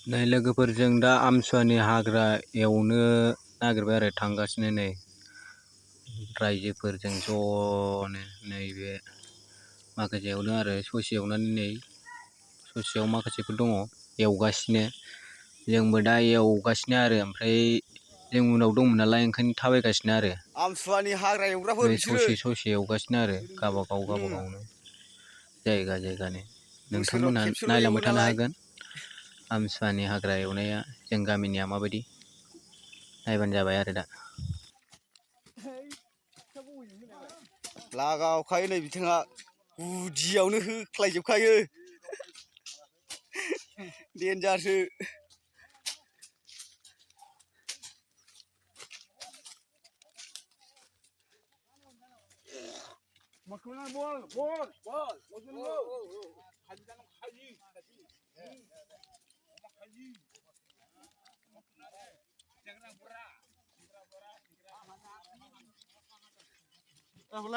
नै लोगोफोरजों दा आमसुवानि हाग्रा एवनो नागिरबाय आरो थांगासिनो नै रायजोफोरजों ज'नो नैबे माखासे एवदों आरो ससे एवनानै नै ससेयाव माखासेफोर दङ एवगासिनो जोंबो दा एवगासिनो आरो ओमफ्राय जों उनाव दंमोन नालाय ओंखायनो थाबायगासिनो आरो आमसुवानि हाग्रा एवग्राफोर बिसोरो ससे एवगासिनो आरो गावबागावनो जायगा जायगानो बोसोराव नोंथांमोनहा खेबसेल' एवो नायलांबाय थानो नालाय हागोन आमसुवानि हाग्रा एवनाया जों गामिनिया माबायदि नायबानो जाबाय आरो दा लागावखायो नै बिथाङा गुदियावनो होख्लायजोबखायो देन्जारसो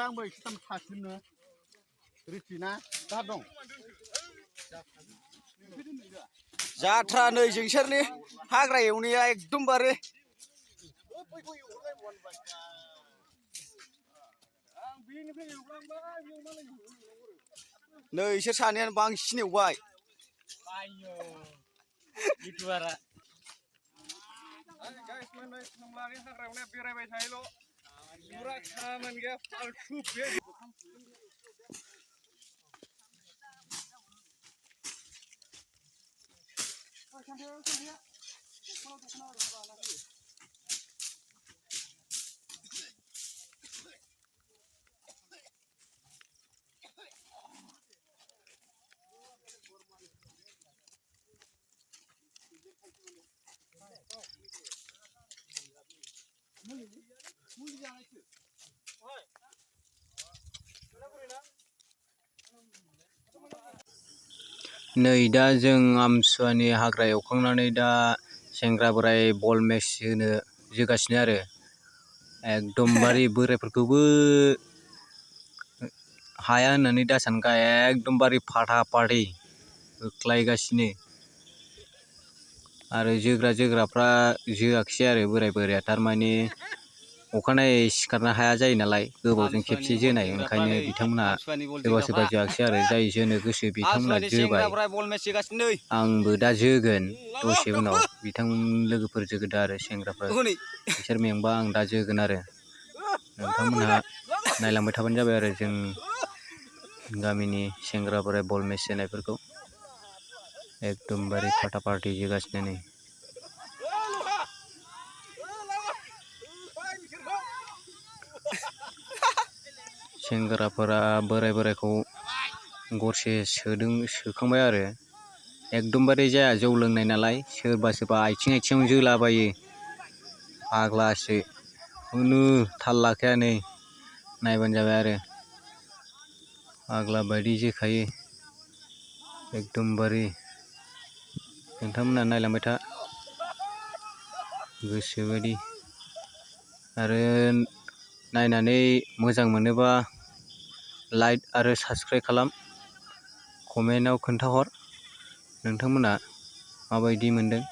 आंबो एसे सासिनो रिफिना दा दं जाथ्रा नै जोंसोरनि हाग्रा एवनाया एकदमबारे नै इसोर सानैयानो बांसिन एवबाय बेरायबाय थायोल' पुरा खामानि गैया फालतु बे नै दा जों आमसुवानि हाग्रा एवखांनानै दा सेंग्रा बोराय बल मेच होनो जोगासिनो आरो एकदमबारे बोरायफोरखौबो हाया होननानै दा सानखा एकदमबारे फाटा फाटि होख्लायगासिनो आरो जोग्राफ्रा जोआखिसै आरो बोराया थारमाने अखानायै सिखारनो हाया जायो नालाय गोबावजों खेबसे जोनाय ओंखायनो बिथांमोनहा सोरबा जोआखिसै आरो जाय जोनो गोसो बिथांमोनहा जोबाय आंबो दा जोगोन दसे उनाव बिथांमोन लोगोफोर जोगोदो आरो सेंग्राफोर बिसोर मेंबा आं दा जोगोन आरो नोंथांमोनहा नायलांबाय थाबानो जाबाय आरो जों गामिनि सेंग्रा बोराय बल मेच जोनायफोरखौ एकदमबारे फाटा फाटि जोगासिनो नै सेंग्राफोरा बोरायखौ गरसे सोखांबाय आरो एकदमबारे जाया जौ लोंनाय नालाय सोरबा आथिङाव जोलाबायो फाग्लासो खुनु थाल लाखाया नै नायबानो जाबाय आरो फाग्ला बायदि जोखायो एकदमबारे नोंथांमोनहा नायलांबाय था गोसोबायदि आरो नायनानै मोजां मोनोबा लाइक आरो साबस्क्राइब खालाम कमेन्टआव खोन्थाहर नोंथांमोना माबायदि मोनदों।